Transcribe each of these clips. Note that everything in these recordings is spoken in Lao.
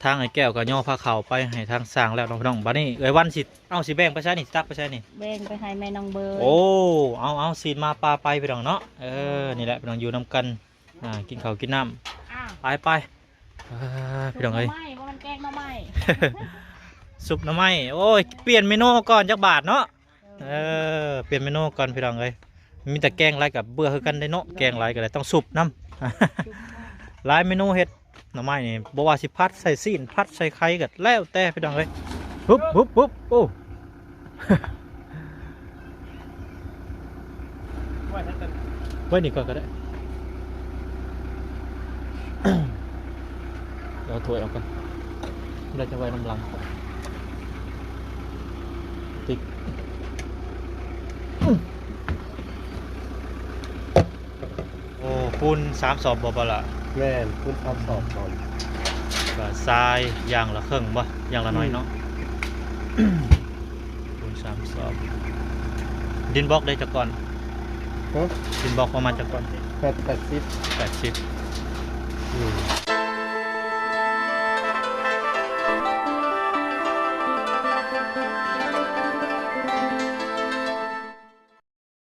ທາງອ້າຍແກ້ວກໍຍໍພາເຂົ້າໄປໃຫ້ທາງຊ່າງແລ້ວເນາະພີ່ນ້ອງ. ບາດນີ້ເອື້ອຍວັນຊິ ເອົາ ຊິແບ່ງໄປໃສນີ້? ຊິຕັກໄປໃສນີ້? ແບ່ງໄປໃຫ້ແມ່ນ້ອງເບີຍ. ໂອ້ ເອົາ ເອົາ ຊີ້ນໝາປາໄປພີ່ນ້ອງເນາະ. ເອີ ນີ້ແຫຼະພີ່ນ້ອງ ຢູ່ນຳກັນ ອ່າ ກິນເຂົ້າກິນນ້ຳ. ອ້າວ ໄປໆ ອ່າ ພີ່ນ້ອງເອີຍ ຊຸບໜໍ່ໄມ້ ບໍ່ແມ່ນແກງໜໍ່ໄມ້ ຊຸບໜໍ່ໄມ້. ໂອ້ຍ ປ່ຽນເມນູກ່ອນຈັກບາດເນາະ. ເອີ ປ່ຽນເມນູກ່ອນພີ່ນ້ອງເອີຍ. ມີແຕ່ແກງຫຼາຍກໍເບື່ອຄືກັນເດ້ເນາະ ແກງຫຼາຍກໍໄດ້ຕ້ອງຊຸບນຳ. ຫຼາຍເມນູເຮັດ ໜໍ່ໄມ້ນີ້ ບໍ່ວ່າຊິຜັດໃສ່ຊີ້ນ ຜັດໃສ່ໄຂ່ກໍແລ້ວແຕ່ພີ່ນ້ອງເອີຍ. ຫຶບ ຫຶບ ຫຶບ ໂອ້ ໄວ້ນີ້ກ່ອນກໍໄດ້ ເອົາຖ້ວຍອອກກ່ອນ ແລ້ວຈະໄວ້ນຳຫຼັງ ຕິກ ໂອ້ ຄູນສາມສອບບໍ່ ບໍ່ລະ? ແມ່ນ ຄູນສາມສອບກ່ອນ ກໍຊາຍຢ່າງລະເຄິ່ງບໍ່ ຢ່າງລະໜ້ອຍເນາະ. ອືມ ຄູນສາມສອບ. ດິນບລັອກໄດ້ຈັກກ້ອນ? ຮະ? ດິນບລັອກປະມານຈັກກ້ອນ? ແປດ ແປດສິບ ແປດສິບ. ອືມ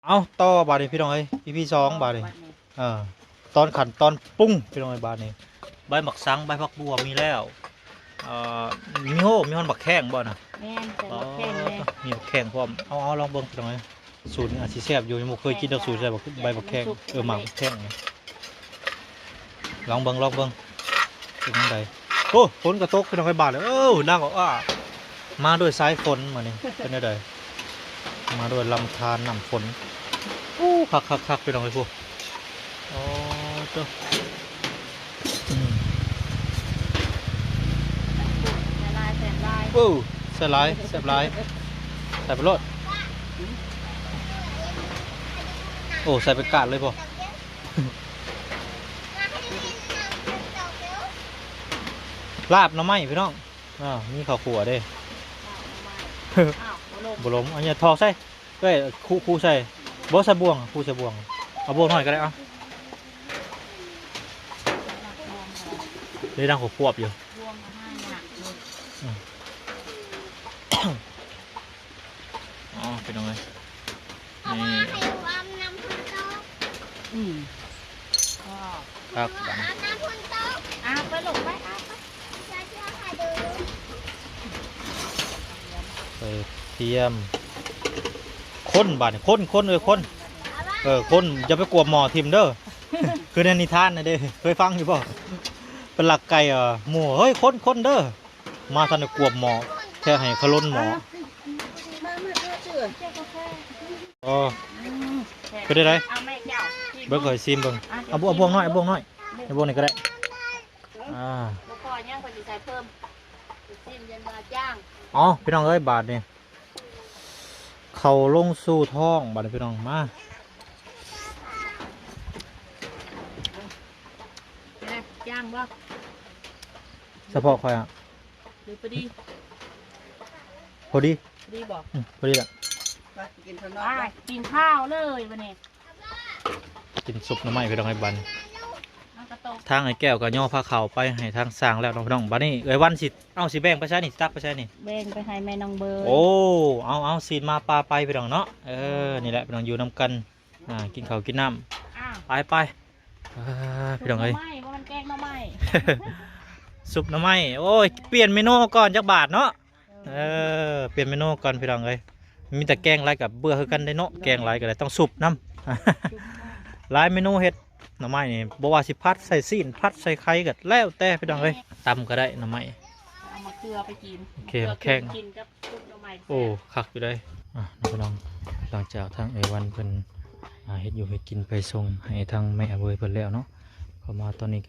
ເອົາ ຕໍ່ບາດນີ້ພີ່ນ້ອງເອີຍ ອີພີສອງ ບາດນີ້ ເອີ ຕອນຂັ້ນຕອນປຸງພີ່ນ້ອງເອີຍ. ບາດນີ້ໃບໝາກສັງ ໃບຜັກບົ່ວມີແລ້ວ ເອີ ມີ ໂອ້ ມີຮອດໝາກແຂ້ງບໍ່ນະ? ແມ່ນ ໃສ່ໝາກແຂ້ງແດ່ ມີໝາກແຂ້ງພ້ອມ. ເອົາ ເອົາ ລອງເບິ່ງພີ່ນ້ອງເອີຍ ສູດນີ້ອາດຊິແຊບຢູ່ ຍັງບໍ່ເຄີຍກິນດອກ ສູດໃສ່ໃບໝາກແຂ້ງ ເອີ ໝາກແຂ້ງນີ້. ລອງເບິ່ງ ລອງເບິ່ງ ເປັນຈັ່ງໃດ? ໂອ້ ຝົນກໍຕົກພີ່ນ້ອງເອີຍ ບາດນີ້ ເອີ ນາງກໍ ອ້າ ມາດ້ວຍສາຍຝົນມື້ນີ້ ເປັນແນວໃດ? ມາດ້ວຍລຳທານນ້ຳຝົນ. ໂອ້ ຄັກໆໆ ພີ່ນ້ອງເອີຍ ໂອ້ ໂອ້ ໂຕ ອືມ ຫຼາຍໆ ແຊບຫຼາຍ ໂອ້ ແຊບຫຼາຍ ແຊບຫຼາຍ ໃສ່ໄປໂລດ. ໂອ້ ໃສ່ເປັນກາດເລີຍບໍ່? ລາບໜໍ່ໄມ້ພີ່ນ້ອງ ອ່າ ມີເຂົ້າຂົ້ວເດ້. ອ້າວ ບໍ່ລົມ ອັນນີ້ຖອກໃສ່ ເອີຍ ຄູ ຄູໃສ່ ບໍ່ໃສ່ບ່ວງ ຄູໃສ່ບ່ວງ ເອົາບ່ວງໜ້ອຍກໍໄດ້ ເອົາ ໄດ້ດັງຂວບໆຢູ່. ອໍ ພີ່ນ້ອງເອີຍ ນີ້ ອືມ ຄັກບາດນີ້ ອາບໄປລູກໄປ ອາບໄປ ໃສ່ກະທຽມ ຄົນບາດນີ້ ຄົນ ຄົນ ເອີ ຄົນ ເອີ ຄົນ ຢ່າໄປກວບໝໍ້ຖິ້ມເດີ ຄືໃນນິທານນະເດ້ ເຄີຍຟັງຢູ່ບໍ່? ໄປລັກໄກ່ ເອີ ໝູ່ ເຮີ້ຍ ຄົນ ຄົນເດີ ມາທັນໄດ້ກວບໝໍ້ ແທ້ໃຫ້ຂະຫຼົ່ນໝໍ້. ອໍ ເປັນໄດ? ເອົາແມ່ເຈົ້າ ເບິ່ງ ຂ້ອຍຊີມເບິ່ງ ເອົາ ເອົາບ່ວງໜ້ອຍ ເອົາບ່ວງໜ້ອຍ ເອົາບ່ວງນີ້ກໍໄດ້ ອ່າ ບໍ່ພໍຍັງ ຂ້ອຍຊິໃສ່ເພີ່ມ ຊິມຢັນວ່າຈາງ. ອໍ ພີ່ນ້ອງເອີຍ ບາດນີ້ ເຂົ້າລົງສູ່ທ້ອງບາດນີ້ ພີ່ນ້ອງ ມາ ເປັນໄດ? ຈາງບໍ່? ສະເພາະຂ້ອຍອະ ຫຼືພໍດີ? ພໍດີ ພໍດີບໍ່? ອືມ ພໍດີລະ ໄປກິນຂ້າວນອກ ໄປກິນຂ້າວເລີຍບັດນີ້. ກິນຊຸບໜໍ່ໄມ້ພີ່ນ້ອງເອີຍ ບັດນີ້ ທາງອ້າຍແກ້ວກໍຍໍພາເຂົ້າໄປໃຫ້ທາງຊ່າງແລ້ວເນາະພີ່ນ້ອງ. ບັດນີ້ເອື້ອຍວັນຊິ ເອົາ ຊິແບ່ງໄປໃສນີ້? ຊິຕັກໄປໃສນີ້? ແບ່ງໄປໃຫ້ແມ່ນ້ອງເບີຍ. ໂອ້ ເອົາ ເອົາ ຊີ້ນໝາປ່າໄປພີ່ນ້ອງເນາະ. ເອີ ນີ້ແຫຼະພີ່ນ້ອງ ຢູ່ນຳກັນ ອ່າ ກິນເຂົ້າກິນນ້ຳ ໄປໆ. ອ່າ ພີ່ນ້ອງເອີຍ ຊຸບໜໍ່ໄມ້ ບໍ່ແມ່ນແກງໜໍ່ໄມ້ ຊຸບໜໍ່ໄມ້. ໂອ້ຍ ປ່ຽນເມນູກ່ອນຈັກບາດເນາະ. ເອີ ປ່ຽນເມນູກ່ອນພີ່ນ້ອງເອີຍ. ມີແຕ່ແກງຫຼາຍກໍເບື່ອຄືກັນເດ້ເນາະ ແກງຫຼາຍກໍໄດ້ຕ້ອງຊຸບນຳ. ຫຼາຍເມນູເຮັດໜໍ່ໄມ້ນີ້ ບໍ່ວ່າຊິຜັດໃສ່ຊີ້ນ ຜັດໃສ່ໄຂ່ກໍແລ້ວແຕ່ພີ່ນ້ອງເອີຍ. ຕຳກໍໄດ້ໜໍ່ໄມ້ ເອົາມາເກືອໄປກິນ ໂອເຄ ແຂງ ກິນກັບຊຸບໜໍ່ໄມ້ແຊບ. ໂອ້ ຄັກຢູ່ເດ້. ອ່ະ ພີ່ນ້ອງ ຫຼັງຈາກທາງເອື້ອຍວັນເພິ່ນ ອ່າ ເຮັດຢູ່ເຮັດກິນໄປສົ່ງໃຫ້ທາງແມ່ເວີຍເພິ່ນແລ້ວເນາະ ເຂົ້າມາຕອນນີ້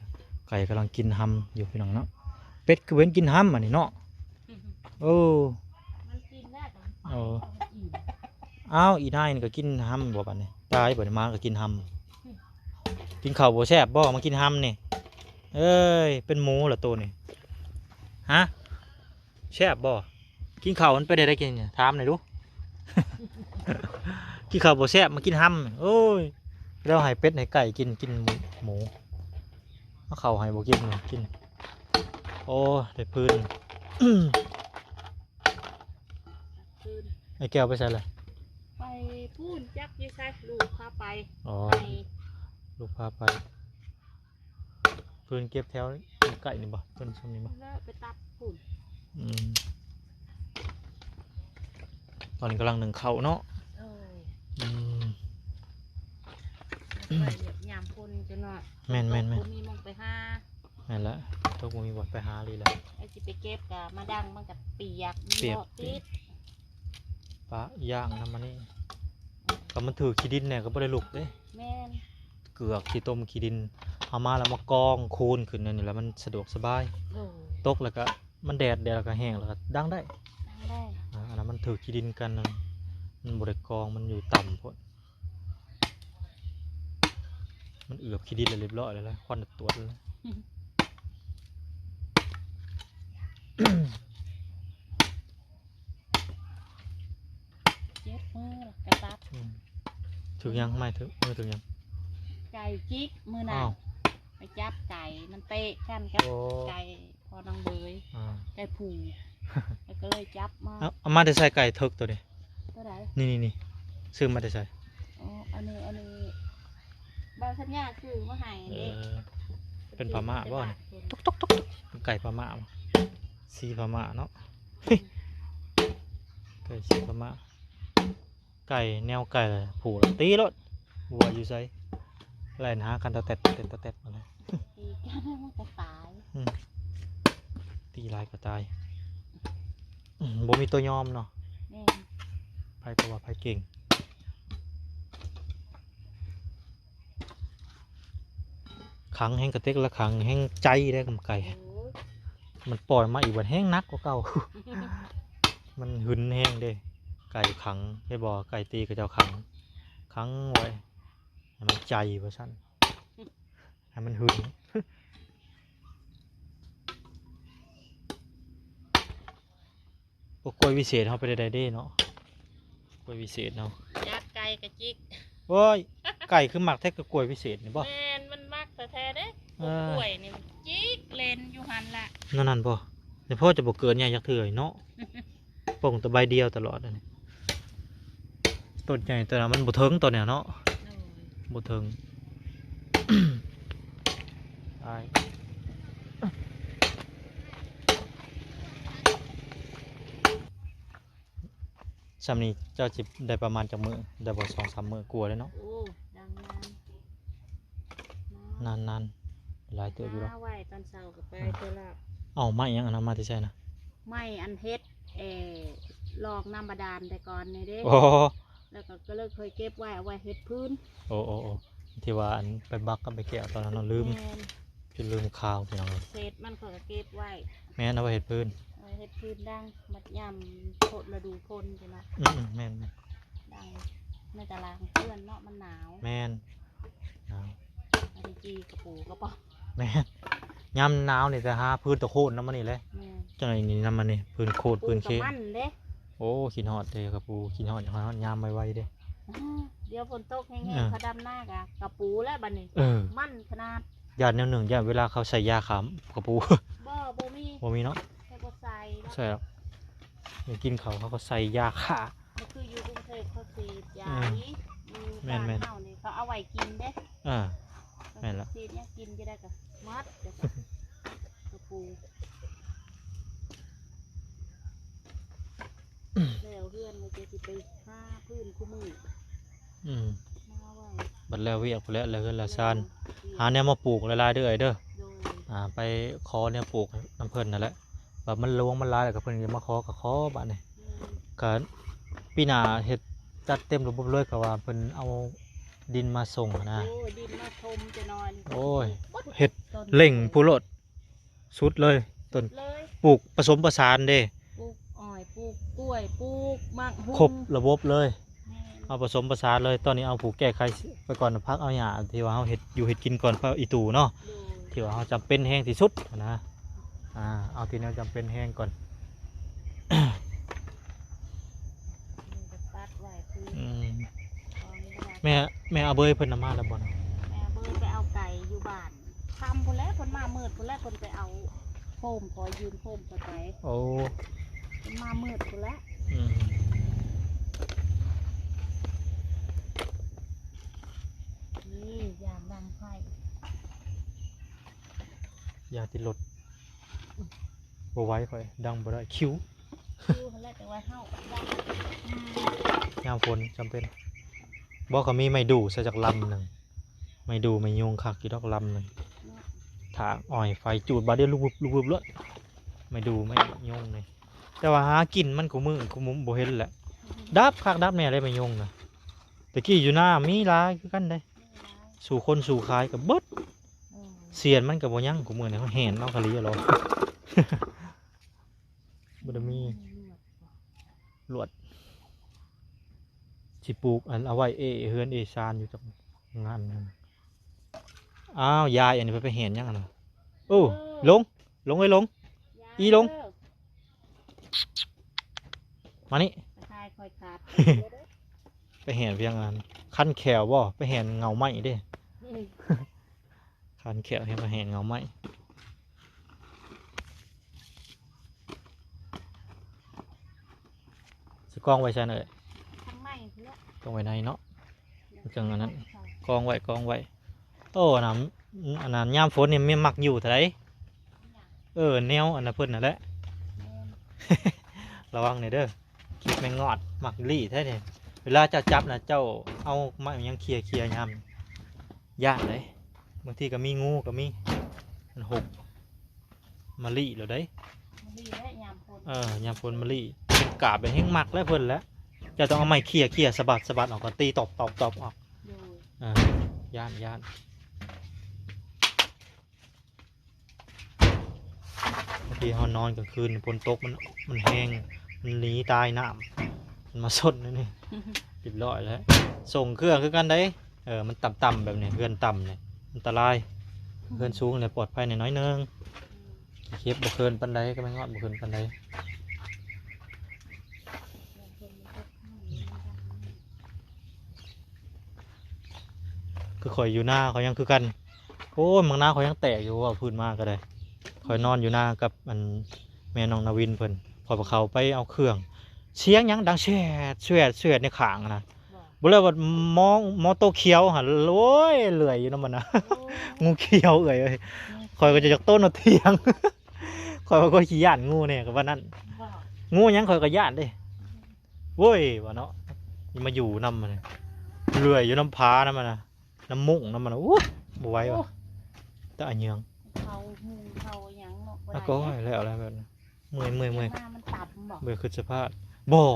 ໄກ່ກຳລັງກິນຮຳຢູ່ພີ່ນ້ອງເນາະ. ເປັດຄືເຫັນກິນຮຳອັນນີ້ເນາະ. ໂອ້ ມັນກິນແລ້ວກໍ ເອີ ອ້າວ ອີນາຍນີ້ກໍກິນຮຳບໍ່ບາດນີ້? ຕາຍ ບາດນີ້ໝາກໍກິນຮຳ ກິນເຂົ້າບໍ່ແຊບບໍ່ ມາກິນຮຳນີ້? ເອີຍ ເປັນໝູລະໂຕນີ້ ຮະ? ແຊບບໍ່? ກິນເຂົ້າມັນເປັນໄດ໋ ກິນ ຖາມໜ່ອຍດູ. ກິນເຂົ້າບໍ່ແຊບ ມາກິນຮຳ. ໂອ້ຍ ແລ້ວໃຫ້ເປັດໃຫ້ໄກ່ກິນ ກິນໝູ ເອົາເຂົ້າໃຫ້ບໍ່ກິນ ກິນ. ໂອ້ ໄດ້ຟືນ ຟືນ ໄອ້ແກ້ວໄປໃສລະ? ໄປພຸ້ນ ຈັກຢູ່ໃສ ລູກພາໄປ. ອໍ ໄປ ລູກພາໄປ. ຟືນເກັບແຖວໃກ້ນີ້ບໍ່? ຕົ້ນຊຸມນີ້ບໍ່? ແລ້ວໄປຕັດພຸ້ນ. ອືມ ຕອນນີ້ກຳລັງໜຶ້ງເຂົ້າເນາະ. ໂອ້ຍ ອືມ ໄປວຽກຍາມຄົນຢູ່ເນາະ. ແມ່ນໆໆ ບໍ່ມີໝ່ອງໄປຫາ. ແມ່ນລະ ຕົກບໍ່ມີບ່ອນໄປຫາລີ້ແຫຼະ. ໄອ້ຊິໄປເກັບກະມາດັງມັນກະປຽກ ປຽກ ເລາະຕິດ ປະຢ່າງນຳມັນນີ້. ອືມ ກໍມັນຖືກຂີ້ດິນແດ່ກໍບໍ່ໄດ້ລຸກເດ້. ແມ່ນ ເກືອກຂີ້ຕົມຂີ້ດິນ ເອົາມາແລ້ວມາກອງຄູນຂຶ້ນອັນນີ້ ແລ້ວມັນສະດວກສະບາຍ. ໂດຍ ຕົກແລ້ວກໍມັນແດດ ແດດແລ້ວກໍແຫ້ງ ແລ້ວກໍດັງໄດ້ ດັງໄດ້. ອາ ອັນນັ້ນມັນຖືກຂີ້ດິນກັນ ມັນບໍ່ໄດ້ກອງ ມັນຢູ່ຕ່ຳໂພດ. ມັນເອືອບຂີ້ດິນແລ້ວລຽບຮ້ອຍແລ້ວ ຄວັນຕວດແລ້ວ. ເຈັບມືກະຕັດ. ອືມ ຖືກຫຍັງ? ໄມ້ຖືກ ມືຖືກຫຍັງ? ໄກ່ຈິກມື້ນັ້ນ. ອ້າວ ໄປຈັບໄກ່ ມັນເຕະກັນກັບ ໂອ້ ໄກ່ພໍ່ນາງເບີຍ. ອ່າ ໄກ່ຜູ ແລ້ວກໍເລີຍຈັບມາ. ເອົາ ເອົາມາແຕ່ໃສໄກ່ເຖິກໂຕນີ້? ໂຕໃດ? ນີ້ໆໆ ຊື້ມາແຕ່ໃສ? ອໍ ອັນນີ້ ອັນນີ້ ບ່າວສັນຍາຊື້ມາໃຫ້ເດ້. ເອີ ເປັນພະມ້າບໍ່ນີ້? ຕົກໆໆ ເປັນໄກ່ພະມ້າບໍ່? ສີພະມ້າເນາະ. ໄກ່ສີພະມ້າ ໄກ່ແນວໄກ່ຜູລະຕີໂລດ. ວັວຢູ່ໃສ? ແລ່ນຫາກັນຕະແຕັດຕະແຕັດຕະແຕັດມາເລີຍ. ຕີກັນມັນກໍຕາຍ. ອືມ ຕີຫຼາຍກໍຕາຍ. ອືມ ບໍ່ມີຕົວຍອມເນາະ. ແມ່ນ ໃຜກໍວ່າໃຜເກັ່ງ. ຂັງແຮງກະເຕັກລະຂັງແຮງໃຈເດ້ ກັນໄກ່. ໂອ້ຍ ມັນປ່ອຍມາອີກບັດແຮງໜັກກວ່າເກົ່າ. ມັນຫຶນແຮງເດ້ ໄກ່ຂັງ ເຫັນບໍ່? ໄກ່ຕີເຂົາເຈົ້າຂັງ ຂັງໄວ້ໃຫ້ມັນໃຈວ່າຊັ້ນ ໃຫ້ມັນຫຶນ. ໂອ້ ກ້ວຍວິເສດເຮົາໄປໄດ້ເດ້ເນາະ ກ້ວຍວິເສດເຮົາ. ຈັບໄກ່ກະຈິກ. ໂອ້ຍ ໄກ່ຄືມັກແທ້ ຄືກ້ວຍວິເສດນີ້ບໍ່? ແມ່ນ ມັນມັກແທ້ໆເດ້. ເອີ ກ້ວຍນີ້ມັນຈິກເຫຼັ້ນຢູ່ຫັ້ນລະ. ແນວນັ້ນບໍ່? ແຕ່ພໍຈະບໍ່ເກີດໃຫຍ່ຈັກເທື່ອເນາະ. ປົ່ງແຕ່ໃບດຽວຕະຫຼອດອັນນີ້. ຕົ້ນໃຫຍ່ ແຕ່ວ່າມັນບໍ່ເຖິງຕອນນີ້ເນາະ. ໂດຍ ບໍ່ເຖິງ. ອ້າຍ ຊ່ຳນີ້ເຈົ້າຊິໄດ້ປະມານຈັກມື້? ໄດ້ບໍ່ ສອງສາມມື້ກວ່າແລ້ວເນາະ? ໂອ້ ດັງນານ ນານໆ ຫຼາຍເຕີບຢູ່ດອກ. ຫາໄວ້ຕອນເຊົ້າກໍໄປ ອືມ ເທື່ອລະ. ເອົາໄມ້ຫຍັງອັນນັ້ນມາແຕ່ໃສນະ? ໄມ້ອັນເຮັດ ເອີ ລອກນ້ຳບາດານແຕ່ກ່ອນນີ້ເດ້. ອໍ ແລ້ວກໍ ກໍເລີຍຄ່ອຍເກັບໄວ້ ເອົາໄວ້ເຮັດຟືນ. ໂອ້ໆໆ ທີ່ວ່າອັນໄປບັກກັບໄອ້ແກ້ວຕອນນັ້ນເນາະ ລືມ. ແມ່ນ ຈົນລືມຂ່າວ ພີ່ນ້ອງເອີຍ. ເສດມັນຂ້ອຍກໍເກັບໄວ້. ແມ່ນ ເອົາໄວ້ເຮັດຟືນ. ເອົາໄວ້ເຮັດຟືນດັງ ບັດຍາມພົດລະດູຝົນຊີ້ນະ. ອືມໆ ແມ່ນໆ ດັງໃນຕາລາງເຮືອນເນາະ ມັນໜາວ. ແມ່ນ ໜາວ. ອັນນີ້ຈີ່ກະປູກະປ໋ອງ. ແມ່ນ ຍາມໜາວນີ້ແຕ່ຫາຟືນຕະໂຄນນຳມັນນີ້ແຫຼະ. ແມ່ນ ຈັ່ງໃດນີ້ນຳມັນນີ້ ຟືນໂຄນ ຟືນເຄ. ປູກະມັນເດ້. ໂອ້ ຄິດຮອດເດ້ກະປູ ຄິດຮອດ ຮອດຍາມໄວໆເດ້. ອືມ ດຽວຝົນຕົກແຮງໆ ເອີ ເຂົາດຳນາກະ ກະປູແລ້ວບັດນີ້. ເອີ ມັນຂະໜາດ. ຢ້ານແນວໜຶ່ງ ຢ້ານເວລາເຂົາໃສ່ຢາຂ້າກະປູ. ບໍ່ ບໍ່ມີ ບໍ່ມີເນາະ. ເຂົາບໍ່ໃສ່ດອກ ໃສ່ດອກ. ກິນເຂົ້າເຂົາກໍໃສ່ຢາຂ້າ. ກໍຄືຢູ່ກຸງເທບເຂົາສີດຢາ. ເອີ ນີ້ ຢູ່ ແມ່ນໆ ບ້ານເຮົານີ້ເຂົາເອົາໄວ້ກິນເດ້. ເອີ ແມ່ນລະ ສີດຫຍັງກິນຈະໄດ້ກໍໝົດ ກະປູ. ແລ້ວເຮືອນກໍຈະຊິໄປຫາຟືນຄູ່ມື້. ອືມ ມາໄວ້ ບັດແລ້ວວຽກພຸ້ນແຫຼະ ແລ້ວເຮືອນແລ້ວຊານ. ແມ່ນ ຫາແນວມາປູກຫຼາຍໆເດີ້ເອີຍເດີ້. ໂດຍ ອ່າ ໄປຂໍແນວປູກນຳເພິ່ນນັ້ນແຫຼະ. ບັດມັນຫຼວງມັນຫຼາຍແລ້ວກໍເພິ່ນຈະມາຂໍກໍຂໍບາດນີ້. ແມ່ນ ກໍປີໜ້າເຮັດຈັດເຕັມລະບົບເລີຍ ກໍວ່າເພິ່ນເອົາດິນມາສົ່ງຫັ້ນນະ. ໂອ້ຍ ດິນມາຖົມຈະໜ້ອຍ. ໂອ້ຍ ເຮັດເລັ່ງພຸ້ນໂລດ ສຸດເລີຍ. ຕົ້ນ ເລີຍ ປູກປະສົມປະສານເດ້ ປູກອ້ອຍ ປູກກ້ວຍ ປູກໝາກຫຸ່ງ ຄົບລະບົບເລີຍ. ແມ່ນ ເອົາປະສົມປະສານເລີຍ. ຕອນນີ້ເອົາຜູກແກ້ໄຂໄປກ່ອນ ພັກເອົາຫຍ້າທີ່ວ່າເຮົາເຮັດຢູ່ເຮັດກິນກ່ອນ ຜັກອີ່ຕູເນາະ. ໂດຍ ທີ່ວ່າເຮົາຈຳເປັນແຮງທີ່ສຸດນະ. ອ່າ ເອົາທີ່ແນວຈຳເປັນແຮງກ່ອນ. ນີ້ກໍຕັດໄວ້ຄື ອືມ ຂອງ ແມ່ ແມ່ອາເບີຍເພິ່ນນຳມາແລ້ວບໍ່ນະ? ແມ່ອາເບີຍໄປເອົາໄກ່ຢູ່ບ້ານ ຄ່ຳພຸ້ນແຫຼະ ເພິ່ນມາມືດພຸ້ນແຫຼະ ເພິ່ນໄປເອົາ ໂຄມ ຂໍຢືມໂຄມເຂົາໄປ. ໂອ້ ເພິ່ນມາມືດພຸ້ນແຫຼະ. ອືມ ນີ້ ຢາງດັງໄຟ ຢາງຕິດລົດ ບໍ່ໄຫວຂ້ອຍ ດັງບໍ່ໄດ້ ຄິວ ຄິວຫັ້ນແຫຼະ ແຕ່ວ່າເຮົາດັງ ຍາມຝົນຈຳເປັນ. ບໍ່ ກໍມີໄມ້ດູ່ໃສ່ຈັກລຳໜຶ່ງ ໄມ້ດູ່ໄມ້ຍຸງຄັກຢູ່ດອກລຳໜຶ່ງ ເນາະ ຖ້າອ້ອຍໄຟຈູດບາດດຽວ ລຸບວຶບ ລຸບວຶບໂລດ ໄມ້ດູ່ໄມ້ຍຸງນີ້. ແຕ່ວ່າຫາກິນມັນຄູ່ມື້ຄູ່ມື້ບໍ່ເຫັນແຫຼະ ດັບຄັກດັບແນ່ເດ້ໄມ້ຍຸງນະ. ແຕ່ກີ້ຢູ່ນາມີຫຼາຍຄືກັນເດ້ ມີຫຼາຍ ສູ່ຄົນສູ່ຂາຍກໍເບິດ. ເອີ ສຽນມັນກໍບໍ່ຍັງ ຄູ່ມື້ນີ້ເຂົາແຫ່ນເອົາຄະລີເອົາ ບໍ່ໄດ້ມີ ອືມ ລວດ ຊິປູກອັນ ເອົາໄວ້ເອເຮືອນເອຊານຢູ່ຈັກງານໜຶ່ງ. ອ້າວ ຍາຍ ອັນນີ້ໄປ ໄປແຫ່ນຫຍັງຫັ້ນນະ? ໂອ້ ເອີ ລົງ ລົງເອີຍ ລົງ ຍາຍ ອີ່ລົງ ເອີ ມານີ້ ໄປຖ່າຍຂ້ອຍຂາດ ໄປແຫ່ນພຽງອັນ ຄັນແຂ້ວບໍ່? ໄປແຫ່ນເຫງົາໄມ້ເດ້ ອືມ ຄັນແຂ້ວ ເຮັດມາແຫ່ນເຫງົາໄມ້. ຊິກອງໄວ້ໃສເອີຍ? ທາງໃນພຸ້ນແຫຼະ ກອງໄວ້ໃນເນາະ ຈັ່ງອັນນັ້ນ ກອງໄວ້ ກອງໄວ້. ໂອ້ ອັນນັ້ນ ອັນນັ້ນ ຍາມຝົນນີ້ມັນມັກຢູ່ເທົ່າໃດ? ເອີ ແນວອັນນັ້ນເພິ່ນນັ້ນແຫຼະ ແມ່ນ ລະວັງແດ່ເດີ ເຂດແມງງອດ ມັກລີ້ແທ້ນີ້. ເວລາເຈົ້າຈັບນະ ເຈົ້າເອົາໄມ້ຫຍັງເຄຍໆ ຍາມ ຢ້ານເດ້ ບາງທີກໍມີງູກໍມີ ມັນຫົກ ມາລີ້ໂລດເດ້ ມາລີ້ແຫຼະຍາມຝົນ ເອີ ຍາມຝົນມາລີ້ ເປັນກາບແບບແຮງມັກແຫຼະເພິ່ນແຫຼະ. ເຈົ້າຕ້ອງເອົາໄມ້ເຄຍໆ ສະບັດ ສະບັດອອກກ່ອນ ຕີຕອບໆໆອອກ ໂດຍ ເອີ ຢ້ານ ຢ້ານ. ບາງທີເຮົານອນກາງຄືນຝົນຕົກ ມັນ ມັນແຮງ ມັນໜີຕາຍນ້ຳ ມັນມາຊົນນີ້ ຮຽບຮ້ອຍແລ້ວ. ສົ່ງເຄື່ອງຄືກັນເດ້ ເອີ ມັນຕ່ຳໆແບບນີ້ ເຮືອນຕ່ຳນີ້ອັນຕະລາຍ ເຮືອນສູງແລ້ວປອດໄພແດ່ໜ້ອຍໜຶ່ງ ເກັບບໍ່ເຄີນປານໃດ ກໍແມ່ນງອດບໍ່ເຄີນປານໃດ. ຄືຂ້ອຍຢູ່ນາຂ້ອຍຍັງຄືກັນ ໂອ້ຍ ໝາກນາວຂ້ອຍຍັງແຕກຢູ່ ເວົ້າພື້ນມາກໍໄດ້. ຂ້ອຍນອນຢູ່ນາກັບອັນແມ່ນ້ອງນາວິນເພິ່ນ ຂ້ອຍກໍເຂົ້າໄປເອົາເຄື່ອງ ສຽງຫຍັງດັງແຊດແຊດແຊດໃນຂ້າງນະ ບໍ່ ບໍ່ແລ້ວວ່າໝໍ ໝໍໂຕຂຽວຫັ້ນ ໂອ້ຍ ເລື່ອຍຢູ່ນຳມັນນະ ໂອ້ ງູຂຽວເອື້ອຍເອີຍ ງູຂຽວ ຂ້ອຍກໍຈະຢາກໂຕນເອົາຖຽງ ຂ້ອຍວ່າຂ້ອຍຂີ້ຢ້ານງູແດ່ ກໍວ່ານັ້ນ ບໍ່ ງູຫຍັງຂ້ອຍກໍຢ້ານເດ້. ໂອ້ຍ ວ່າເນາະ ມາຢູ່ນຳມັນ ເລື່ອຍຢູ່ນຳຜານຳມັນນະ ນຳມຸ້ງນຳມັນນະ ໂອ້ ບໍ່ໄຫວວ່າ ໂອ້ ແຕ່ອາເຍືອງ ເຂົາຫຸ່ງເຂົາຫຍັງເນາະ ບໍ່ໄດ້ ອາ ກໍແລ້ວແຫຼະແບບນັ້ນ ເມື່ອຍ ເມື່ອຍ ເມື່ອຍ ມັນຕ່ຳບໍ່ ເມື່ອຍຄຶດສະພາບ ບໍ່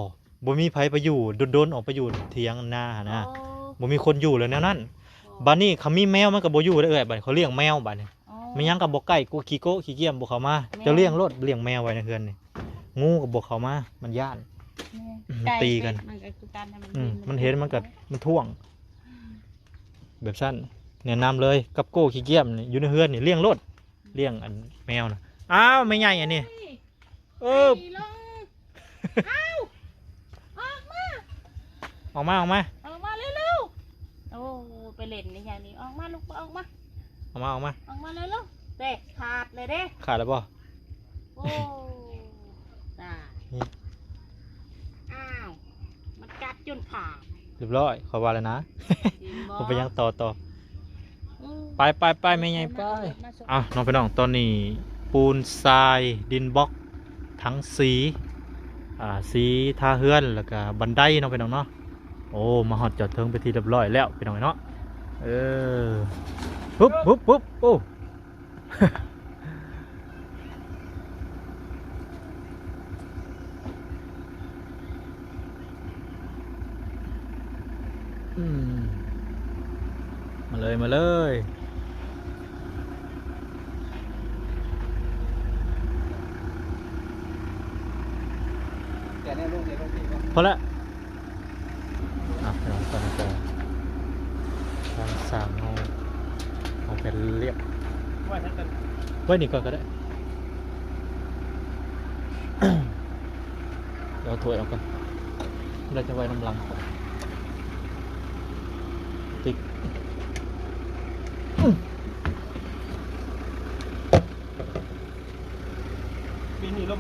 ບໍ່ມີໃຜໄປຢູ່ ດົນໆອອກໄປຢູ່ຖຽງນາຫັ້ນນະ ໂອ້ ບໍ່ມີຄົນຢູ່ແລ້ວແນວນັ້ນ ໂອ້ ບາດນີ້ຄັນມີແມວມັນກໍບໍ່ຢູ່ເດ້ເອື້ອຍ ບາດນີ້ເຂົາລ້ຽງແມວບາດນີ້ ອໍ ແມ່ນຫຍັງກໍບໍ່ໃກ້ ກົວຂີ້ໂກ້ຂີ້ກ້ຽມບໍ່ເຂົ້າມາ ອໍ ເຈົ້າລ້ຽງໂລດ ລ້ຽງແມວໄວ້ໃນເຮືອນນີ້ ງູກໍບໍ່ເຂົ້າມາ ມັນຢ້ານ ແມ່ນ ອືມ ມັນຕີກັນ ມັນກໍຄືກັນ ມັນເຫັນມັນກໍມັນທ້ວງ ແບບຊັ້ນ ແນະນຳເລີຍ ກັບໂກ້ຂີ້ກ້ຽມນີ້ ຢູ່ໃນເຮືອນນີ້ລ້ຽງໂລດ ລ້ຽງອັນແມວນະ ອ້າວ ແມ່ໃຫຍ່ອັນນີ້ ເອີ ໄປລົງ ອ້າວ ອອກມາ ອອກມາ ອອກມາ ອອກມາເລັວໆ ໂອ້ ໄປເຫຼັ້ນອີຫຍັງນີ້ ອອກມາລູກ ອອກມາ ອອກມາ ອອກມາ ອອກມາເລັວໆ ເດ້ ຂາດເລີຍເດ້ ຂາດແລ້ວບໍ່? ໂອ້ ຕາຍ ນີ້ ອ້າວ ມັນກັດຈົນຂາດ ຮຽບຮ້ອຍ ຂ້ອຍວ່າແລ້ວນະ ເຫັນບໍ່? ບໍ່ເປັນຫຍັງ ຕໍ່ ຕໍ່ ອືມ ໄປ ໄປ ໄປ ແມ່ໃຫຍ່ ໄປ ມາ ອ່ະ ນ້ອງພີ່ນ້ອງ ຕອນນີ້ປູນຊາຍ ດິນບລັອກ ຖັງສີ ອ່າ ສີທາເຮືອນ ແລ້ວກະບັນໄດເນາະພີ່ນ້ອງເນາະ. ໂອ້ ມາຮອດຈອດເທິງເປັນທີ່ຮຽບຮ້ອຍແລ້ວພີ່ນ້ອງເນາະ ເອີ ປຶບ ປຶບ ປຶບ ໂອ້ ອືມ ມາເລີຍ ມາເລີຍ ແກະແນວລົງນີ້ລົງນີ້ ພໍລະ. ອ່ະ ພີ່ນ້ອງ ຕອນນີ້ກໍທາງຊ່າງເຮົາເອົາແຜ່ນລຽບໄວ້ນີ້ກ່ອນກໍໄດ້ ດຽວເອົາຖ້ວຍອອກກ່ອນ ແລ້ວຈະໄວ້ນຳຫຼັງ ຕິກ ອືມ. ຫຼ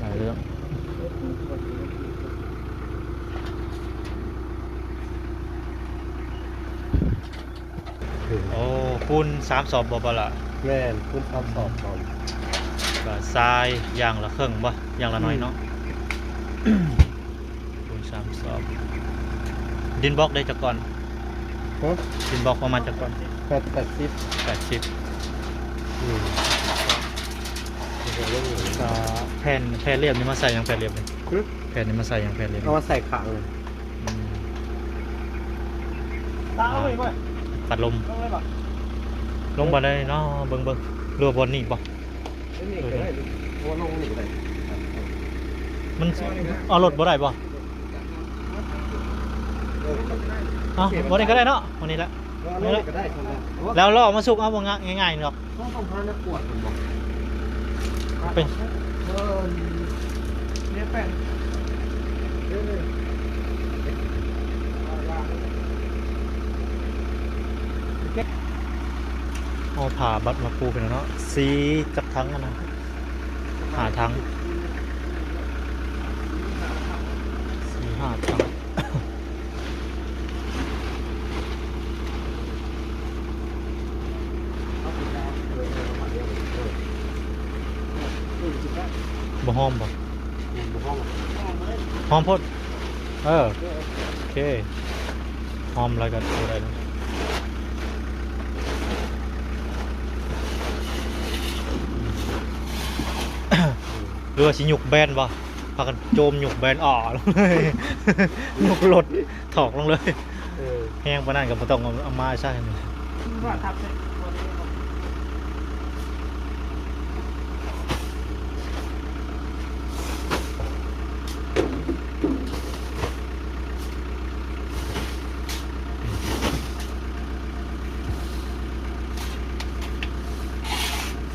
າຍເລື່ອງ. ໂອ້ ຄູນສາມສອບບໍ່ ບໍ່ລະ? ແມ່ນ ຄູນສາມສອບກ່ອນ ກໍຊາຍຢ່າງລະເຄິ່ງບໍ່ ຢ່າງລະໜ້ອຍເນາະ. ອືມ ຄູນສາມສອບ. ດິນບລັອກໄດ້ຈັກກ້ອນ? ຮະ? ດິນບລັອກປະມານຈັກກ້ອນ? ແປດ ແປດສິບ ແປດສິບ. ອືມ ກໍແຜ່ນ ແຜ່ນລຽບນີ້ມາໃສ່ຫຍັງ? ແຜ່ນລຽບນີ້ ຫຶ? ແຜ່ນນີ້ມາໃສ່ຫຍັງ? ແຜ່ນລຽບນີ້ ເອົາມາໃສ່ຂ້າງ. ອືມ ຕັດລົມ ລົງໄປບໍ່? ລົງບ່ອນໃດເນາະ? ເບິ່ງ ເບິ່ງ ຫຼືວ່າບ່ອນນີ້ບໍ່? ນີ້ກໍໄດ້ ເອີ ບໍ່ລົງນີ້ກໍໄດ້. ມັນເອົາລົດບໍ່ໄດ້ບໍ່? ເອົາບ່ອນນີ້ກໍໄດ້ເນາະ ບ່ອນນີ້ແຫຼະ. ເອົາລົງນີ້ກໍໄດ້ ແລ້ວລໍ້ມາສຸກເອົາ ບໍ່ງ່າຍ ງ່າຍໆດອກ. ຕ້ອງ ຕ້ອງຫາແນວກວດເພິ່ນບໍ່? ເປັນ ເອີ ເນຍແປ້ນ ເອີ ເອົາຜ້າບັດມາປູເພິ່ນເນາະ. ສີ່ຈັກຖັງຫັ້ນນະ? ຫ້າຖັງ ສີ່ຫ້າຖັງ. ບໍ່ຫອມບໍ່? ຫອມໂພດ. ເອີ ໂອເຄ ຫອມຫຼາຍກໍບໍ່ໄດ້ເນາະ. ຫຼືວ່າຊິຍົກແບນບໍ່? ພາກັນໂຈມຍົກແບນ ອ້າ ລົງເລີຍ ຍົກລົດຖອກລົງເລີຍ. ເອີ ແຮງປານນັ້ນກໍບໍ່ຕ້ອງເອົາ ເອົາມາໃຊ້.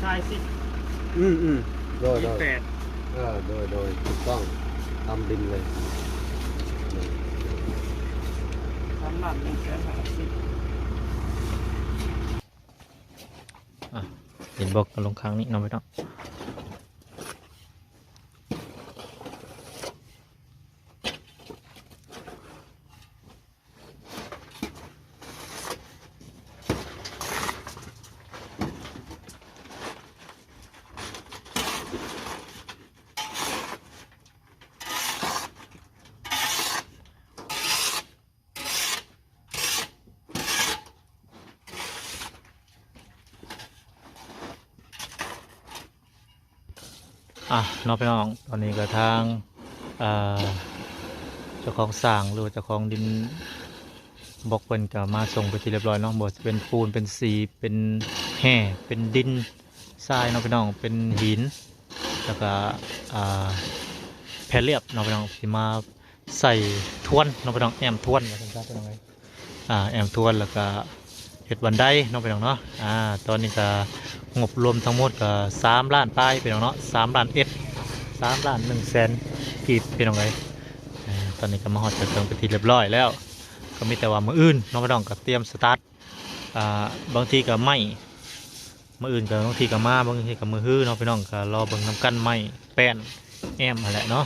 ຊາຍສິບ ອືມ ອືມ ໂດຍ ໂດຍ ແປດ ເອີ ໂດຍ ໂດຍ ຖືກຕ້ອງ ຕາມບິນເລີຍ. ສາມລ້ານໜຶ່ງແສນຫ້າສິບ. ອ່ະ ເຫັນບໍ່ ກໍລົງຂ້າງນີ້ເນາະ ພີ່ນ້ອງ. ອ່ະ ເນາະ ພີ່ນ້ອງ ຕອນນີ້ກໍທາງ ເອີ ເຈົ້າຂອງສ້າງ ຫຼືວ່າເຈົ້າຂອງດິນບລັອກເພິ່ນກໍມາສົ່ງເປັນທີ່ຮຽບຮ້ອຍເນາະ. ບໍ່ວ່າຈະເປັນປູນ ເປັນສີ ເປັນແຮ່ ເປັນດິນຊາຍເນາະ ພີ່ນ້ອງ ເປັນຫີນ ແລ້ວກໍ ອ່າ ແຜ່ນລຽບເນາະ ພີ່ນ້ອງ ທີ່ມາ ໃສ່ທວນເນາະ ພີ່ນ້ອງ ແອ້ມທວນວ່າຊັ້ນຊະ ພີ່ນ້ອງເອີຍ. ອ່າ ແອ້ມທວນ ແລ້ວກະເຮັດບັນໄດເນາະ ພີ່ນ້ອງເນາະ. ອ່າ ຕອນນີ້ກະງົບລວມທັງໝົດກະສາມລ້ານປາຍ ພີ່ນ້ອງເນາະ ສາມລ້ານເອັດ ສາມລ້ານໜຶ່ງແສນກີບ ພີ່ນ້ອງເອີຍ. ອ່າ ຕອນນີ້ກະມາຮອດເຄື່ອງເປັນທີ່ຮຽບຮ້ອຍແລ້ວ ກະມີແຕ່ວ່າມື້ອື່ນເນາະ ພີ່ນ້ອງ ກະຕຽມສະຕາດ. ອ່າ ບາງທີກະໄມ້ ມື້ອື່ນກໍບາງທີກໍມາ ບາງທີກໍມື້ຮືເນາະ ພີ່ນ້ອງ ກໍລໍເບິ່ງນຳກັນ ໄມ້ແປ້ນແອ້ມຫັ້ນແຫຼະເນາະ.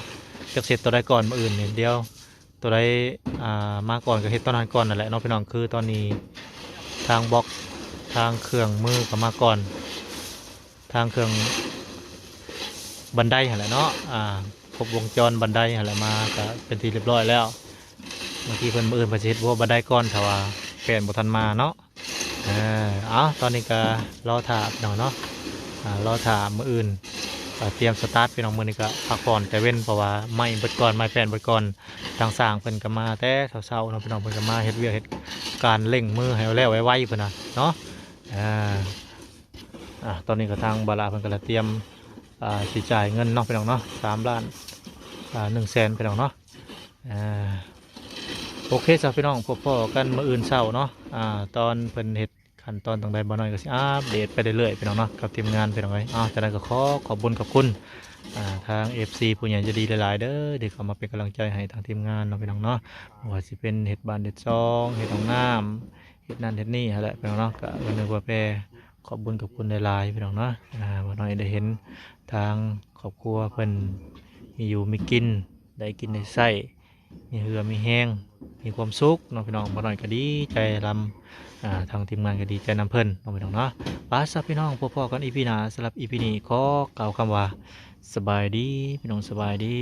ຈັກເຮັດຕົວໃດກ່ອນ ມື້ອື່ນນີ້ ດຽວຕົວໃດ ອ່າ ມາກ່ອນກໍເຮັດຕົວນັ້ນກ່ອນນັ້ນແຫຼະເນາະ ພີ່ນ້ອງ. ຄືຕອນນີ້ທາງບລັອກ ທາງເຄື່ອງມືກໍມາກ່ອນ ທາງເຄື່ອງບັນໄດຫັ້ນແຫຼະເນາະ ອ່າ ຄົບວົງຈອນບັນໄດຫັ້ນແຫຼະ ມາກໍເປັນທີ່ຮຽບຮ້ອຍແລ້ວ. ບາງທີເພິ່ນ ມື້ອື່ນເພິ່ນຊິເຮັດຫົວບັນໄດກ່ອນ ຖ້າວ່າແປ້ນບໍ່ທັນມາເນາະ. ເອີ ເອົາ ຕອນນີ້ກໍລໍຖ້າພີ່ນ້ອງເນາະ ອ່າ ລໍຖ້າມື້ອື່ນ ອ່າ ຕຽມສະຕາດ ພີ່ນ້ອງ. ມື້ນີ້ກໍພັກຜ່ອນແຕ່ເວັນ ເພາະວ່າໄມ້ເບິດກ່ອນ ໄມ້ແປ້ນເບິດກ່ອນ. ທາງຊ່າງເພິ່ນກໍມາແຕ່ເຊົ້າໆເນາະ ພີ່ນ້ອງ ເພິ່ນກໍມາເຮັດວຽກເຮັດການເລັ່ງມືໃຫ້ແລ້ວໄວໆ ເພິ່ນນະເນາະ. ອ່າ ອ່າ ຕອນນີ້ກໍທາງບ່າວຫຼ້າເພິ່ນກໍລະຕຽມ ອ່າ ຊິຈ່າຍເງິນເນາະ ພີ່ນ້ອງເນາະ ສາມລ້ານ ອ່າ ໜຶ່ງແສນ ພີ່ນ້ອງເນາະ. ອ່າ ໂອເຄຊະ ພີ່ນ້ອງ ພົບພໍ້ກັນມື້ອື່ນເຊົ້າເນາະ. ອ່າ ຕອນເພິ່ນເຮັດຂັ້ນຕອນຈັ່ງໃດ ບ່າວນ້ອຍກໍຊິອັບເດດໄປເລື້ອຍໆ ພີ່ນ້ອງເນາະ ກັບທີມງານ ພີ່ນ້ອງເອີຍ. ເອົາ ຈັ່ງໃດກໍຂໍຂອບບຸນຂອບຄຸນ ອ່າ ທາງເອັຟຊີຜູ້ໃຫຍ່ໃຈດີຫຼາຍໆເດີ ທີ່ເຂົ້າມາເປັນກຳລັງໃຈໃຫ້ທາງທີມງານເນາະພີ່ນ້ອງເນາະ ບໍ່ວ່າຊິເປັນເຮັດບ້ານເຮັດຊ່ອງ ເຮັດຫ້ອງນ້ຳ ເຮັດນັ້ນເຮັດນີ້ຫັ້ນແຫຼະພີ່ນ້ອງເນາະ ກະເວົ້ານຶກວ່າແຜ່ ຂອບບຸນຂອບຄຸນຫຼາຍໆພີ່ນ້ອງເນາະ ອ່າ ບໍ່ນ້ອຍໄດ້ເຫັນທາງຄອບຄົວເພິ່ນມີຢູ່ມີກິນ ໄດ້ກິນໄດ້ໃຊ້ ມີເຫື່ອມີແຮງ ມີຄວາມສຸກເນາະພີ່ນ້ອງ ບໍ່ນ້ອຍກໍດີໃຈນຳ ອ່າ ທາງທີມງານກໍດີໃຈນຳເພິ່ນເນາະພີ່ນ້ອງເນາະ ປະຊະພີ່ນ້ອງ ພົບພໍ້ກັນອີພີໜ້າ ສຳລັບອີພີນີ້ຂໍກ່າວຄຳວ່າ ສະບາຍດີພີ່ນ້ອງ ສະບາຍດີ.